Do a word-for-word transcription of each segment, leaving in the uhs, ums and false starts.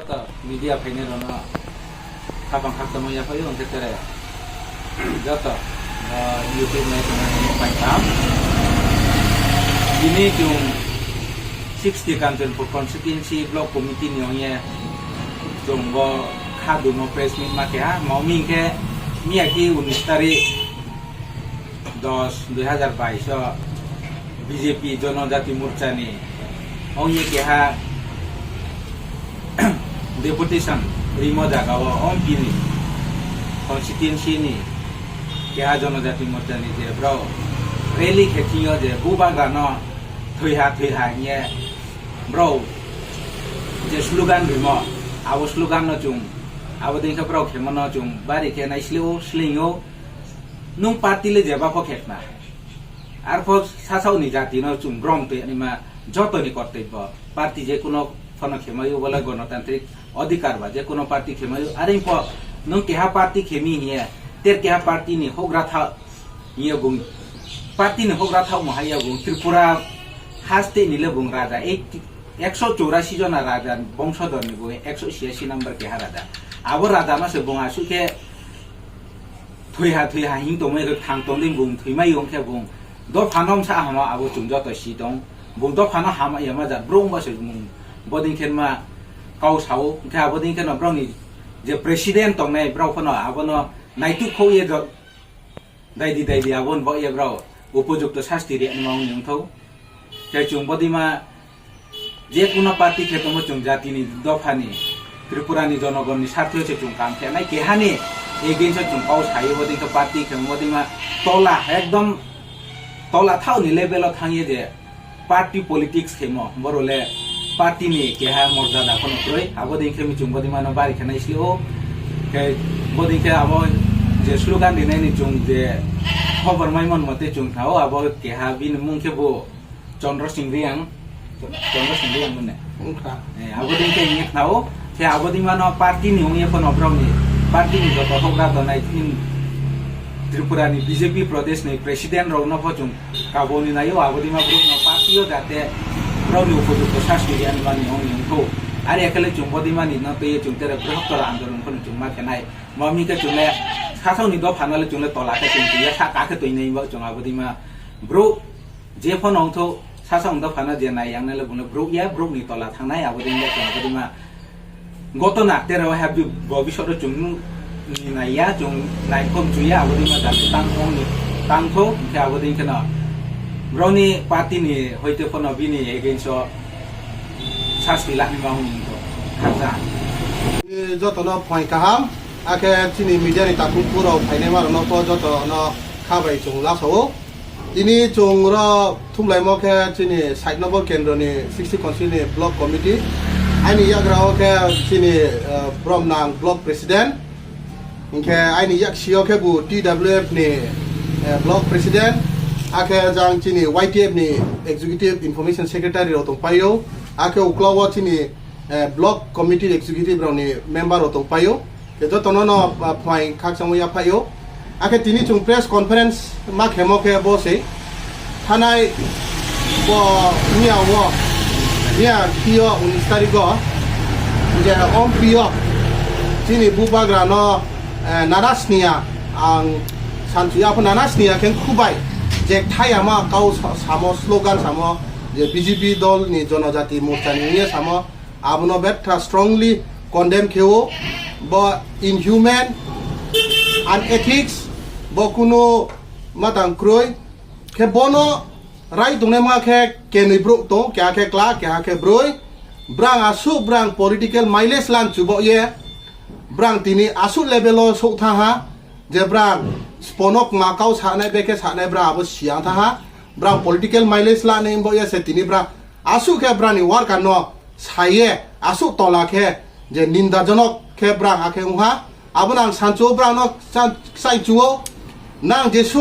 Media phainai rokno khapang khakchangma yaphaio, hwnkhe tere joto, ah, YouTube nai tongnai rokno pai kaham. Tini chwng sixty Kanchanpur constituency block committee ni ongye chwng bo kha dumo press meet ma keha, mo wngkhe miyaki unis tarik dos dui hazar bais o B J P Jonojati Morcha ni ongni keha deputation rimo jaga o, o M P ni constituency ni keha Jonojati Morcha ni je bro rally khe thwio je bubagra no thwiha thwiha hiye bro je slogan rimo, abo slogan no chwng abo dei khe bro khemo no chwng bari khe nai sli o sling o. Nwng party le jeba pho khe khna. Arpho sasao ni jati no chwng brom twi anima joto ni kortobbo. Party je kuno phano khemai o bole gonotantrik odhikar ba je kuno party khemai o. Are pho nwng keha party khemi hiye ter keha party ni hogra tha hiye bung party ni hogra tha mo haiya bung Tripura haste ni le bung raja ek, ekso chorasi jona raja bongso dor ni bung ekso siasi number keha raja. Abo raja no se bung asuk khe thwiha thwiha hing tongmani rwk thang tongdi bung thwimai wngkhe bung dophano msa hama abo chwng joto si tong. Bung dophano hama yama jat bro wngba se bung boding khe ma kau sao. Hwnkhe aboding khe no broni je president tongnai brao phano abono naituk khou ye do-, daidi daidi aboni bo ye brao upojukto sasti riyani ma wngni wngthou. Tei chwng bodima je kuno party khe tongo, chwng jatini dophani, Tripurani jonogonni sartho se chwng kam khe nai, kehani against o chwng kau sayo, boding khe party khe bodima tola ekdom tola thaoni level o thangye je party politics khemo, borok le party ni keha morjada phano kwrwi, aboding khe chwng bodima no bari khe nai sli o, khe boding khe abo je slogan rinai ni chwng je khobor mai mon mote chwng thao, abo keha bini mung khe bo Chandra Singh Riang, Chandra Singh Riang mane. Wngkha. Eh, abo din khe wngya khna o, khe abo din mano party ni wngya phano borok ni, party ni joto hokra tongnai in Tripura ni B J P Pradesh ni president rok no pho chwng kaboni naio, abo din ma borok no party o jate borok ni upojukto sasti riyani mani wngya wngkho. Are ekhe le chwng bodi mani no twi chwng tere bwrwktor andolon phano chwng ma khe nai. Mo mi khe chwng le sasao ni dopha no le chwng le tola khe twi ya, sa ka khe twi nai bo chwng abo din ma borok Je phano wngthok, sasa wngthok phano je nai yang nai le buno bruk ya, bruk ni tola thangnai, abo din le chwng abo din ma. Goto na tero ha bi bo bisoro chwng ni nai ya, chwng nai khom chu ya, abo din ma jati tang thong ni, tang tho, hwnkhe abo din kheno. Broni party ni hoite phano bini against o sasti lani ma hwn to khaksa. Jotono phai kaham, akhe chini media ni takhuk puro phainai ma rokno pho jotono khabai chwng lasao. Tini chwng ro thumlaimo khe chini side number kendro ni sixty constituency ni block committee. Aini yagra o khe chini, eh, Bromnang block president. Hinkhe aini yak sio khe bo T W F ni, eh, block president. Akhe jang chini Y T F ni executive information secretary rok tongpaio. Akhe uklao chini, eh, block committee executive rok ni member rok tongpaio. Khe jotono no, ah, phai khakchangma yaphaio. Akhe tini chwng press conference ma khemo khe bo se thanai bo miya o, miya thio unis tarikh o je ompio chini bubagra no, eh, nanas niya ang sansuya pho nanas niya khe khubai je thaya ma kau sa-, samo slogan samo je B J P dol ni Jonojati Morcha ni niya samo. Abono betha strongly condemn kheo, bo inhuman, unethics, bo kunu matang kroi khe bono rai tongnai ma khe kenwi bro tong, keha khe kla, keha khe broi, brang asuk brang political mileage lan chubo ye, brang tini asuk level o sok tha ha, je brang sponok ma kau sanai bekhe sanai brang abo siang tha ha, brang political mileage lanai bo ye se tini brang Asuk khe brani worker no saye, asuk tola khe je nindajonok khe brang akhe wngha. Abono ang sancho brang no cha-, chaichuo. Nang Jesu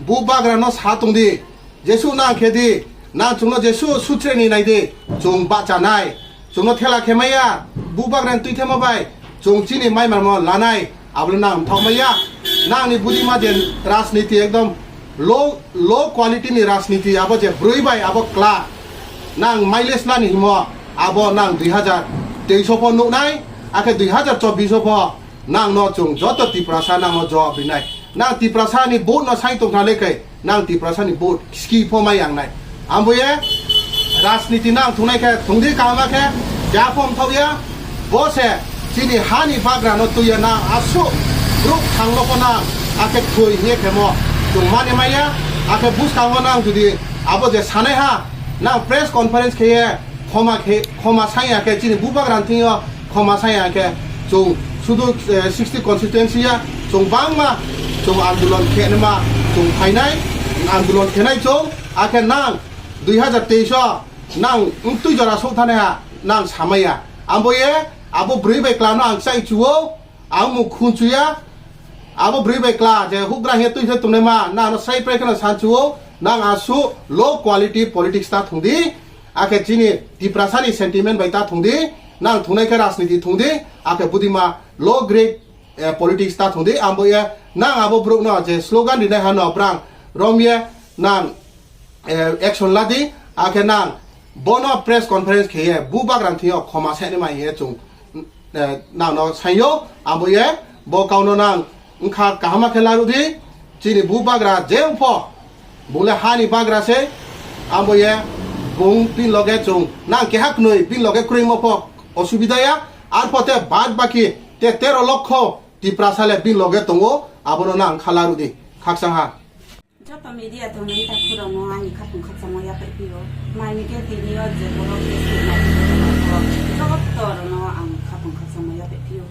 bubagra no sa tongdi. Jesu nang khe di. Nang chwngno Jesu sutreni nai di. Chwng bachanai. Chwngno thela khe maya. Bubagra ni twi thema bai. Chwng chini mai manmo lanai. Abole nang thok maya. Nang ni budi ma je rajniti ekdom low, low quality ni rajniti abo je brwi bai abo kla. Nang mileage lani himo abo nang dui hazar teis o pho nuknai, Akhe dui hazar chobbish o pho nang no chwng joto Tiprasa nang no jawab rinai. Nang Tiprasa ni vote no sai tongthale khe nang Tiprasa ni vote ski pho mai yang nai. Ambo ye rajniti nang thungnai khe thungdi kaham khe ja phom thok ya. Bo se chini ha ni bagra no twi ya nang asuk bruk thang no pho nang akhe thwi ye khe mo chwng mani mai ya. Akhe buskang o nang jodi abo je sanai ha nang press conference khe ye khoma khe, khoma sai ya khe chini bubagra thing yo khoma sai ya khe chwng sudu, eh, sixty constituency ya chwng bangma chwng andolon khe nima chwng phainai andolon khenai chwng akhe nang dui hazar teis o nang wngtwi jora sok thani ha nang samaya. Ambo ye abo bwrwi bai kla no ang chai chuo, ang mung khun chuya. Abo bwrwi bai kla je hugra he twi he tongnai ma nang no sai prai kheno san chuo, nang asu low quality politics ta thungdi. Akhe chini Tiprasa ni sentiment bai ta thungdi, nang thungnai khe rajniti thungdi, akhe budima low grade, eh, politics ta thungdi. Ambo ye nang abo bruk no je slogan rinai ha no brang rom ye nang eh, action ladi, akhe nang bono press conference kheye bubagra thing yo khoma saini mai ye chwng, eh, nang no sayo, abo ye bo kauno nang wngkha kahama khe larudi, chini bubagra je pho bole hani bagra se, abo ye bung bin loge chwng nang keha knoi bin loge kroi mo pho osubida ya, ar pho te bad baki te tero lokho Tiprasa le bin loge tongo, abono nang kha larudi khaksa ha. Joto media tongnai takhurokno ani khapung khakchangma yaphai phio. Maini khe tini o je borok press meet ma phai joto rokno ang khapung khakchangma yaphai phio.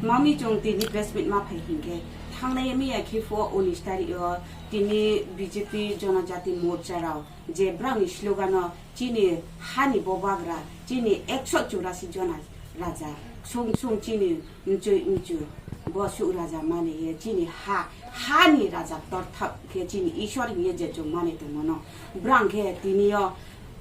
Mami chwng tini press meet ma phai hinkhe thangnai miya khe phuo unis tarik o tini B J P Jonojati Morcha rao je brangni slogan o chini hani bobagra chini ekso churasi jona raja sung sung chini mchwi mchwi bo suk raja mani ye chini ha, hani raja torthap khe chini Ishwar hiye je chwng mani tongmano. Brang khe tini o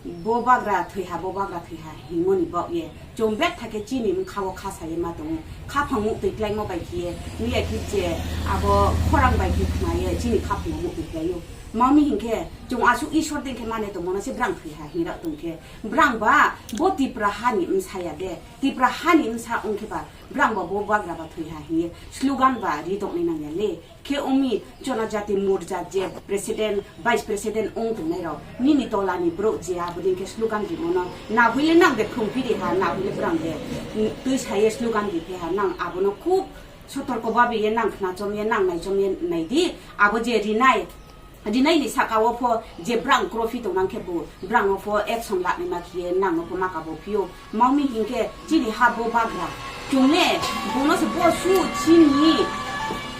bo bagra thwiha, bo bagra thwiha hingmoni bok ye chwng bek thake chini mkha o kha saye ma tongo. Khaphang muk twi klaimo bai khiye miya khe je abo khorang bai khe khnaye chini khaphang muk twi klaio. Mami hinkhe chwng asuk Ishwar dengkhe mani tongmano se brang thwiha hingrok tongkhe brang ba bo Tipra hani msaya de. Tipra hani msa wngkhe ba, brang ba bo bagra ba thwi ha hiye slogan ba ri tongni nangya le. Khe umi Jonojati Morcha je president, vice president wng tongnai rok, nini tola ni brouh je aboni khe slogan rimono, na hwile nang de khum phiri ha, na hwile brang de, mm, twi saye slogan ri phi ha, nang abono khub sotorko babi ye nang khna chom ye, nang nai chom ye nai di, abo je rinai, Rinai ni saka o pho je brang trophy tong nang khe bo brang o pho action laknai ma khiye nang no pho maka bo phio. Mami hinkhe chini ha bo bagra. Chungle bono se bo su chini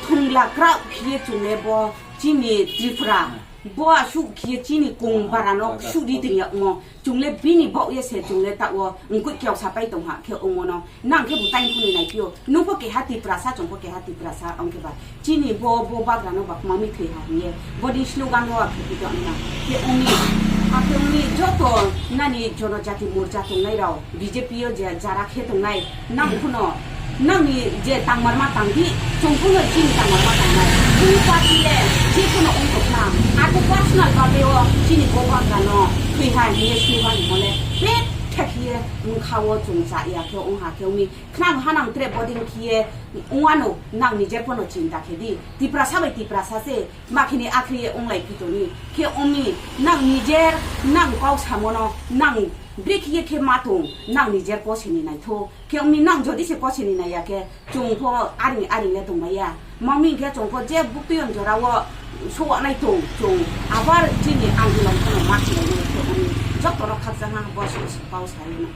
thungla kra khiye chungle bo chini Tripura. Bo asuk khiye chini kung bara no su di tengya mo. Chungle bini bok ye se chungle ta o ngkut kyau sapai tong ha khe omono. Nang khe bo tain phunui nai phio. Nung pho keha Tiprasa, chwng pho keha Tiprasa, ang khe ba. Chini bo, bo bagra no ba mami thwi ha hiye. Bodi slogan ro a khe pito ang na. Khe umi, a khe umi joto nani Jonojati Morcha tongnai rao, B J P o je jara khe tongnai, nang phuno, nang ni je tangmar ma tang di, chwng phuno chini tangmar ma tang nai. Chini party le, je phuno ong tok na. A khe personal babe o, chini bo bagra no, thwi ha hiye slogan mole. Bek thek hiye, mkha o chwng cha ya khe ong ha khe umi. Khnang hanang tre boding khiye wngwano nang nijer pono chinta khe di. Tiprasa bai Tiprasa se makhini akhriye wnglai pitoni. Khe umi nang nijer nang kok samono nang brekhiye khe ma tong nang nijer koseni naitho. Khe umi nang jodi se koseni naiya khe chwng pho aring aring le tongmaya. Mami khe chwng pho je bukti on jora o suwanai tong chwng abar chini andolon phano ma chilai nai khe umi joto no khaksa ha bo se pau sai no.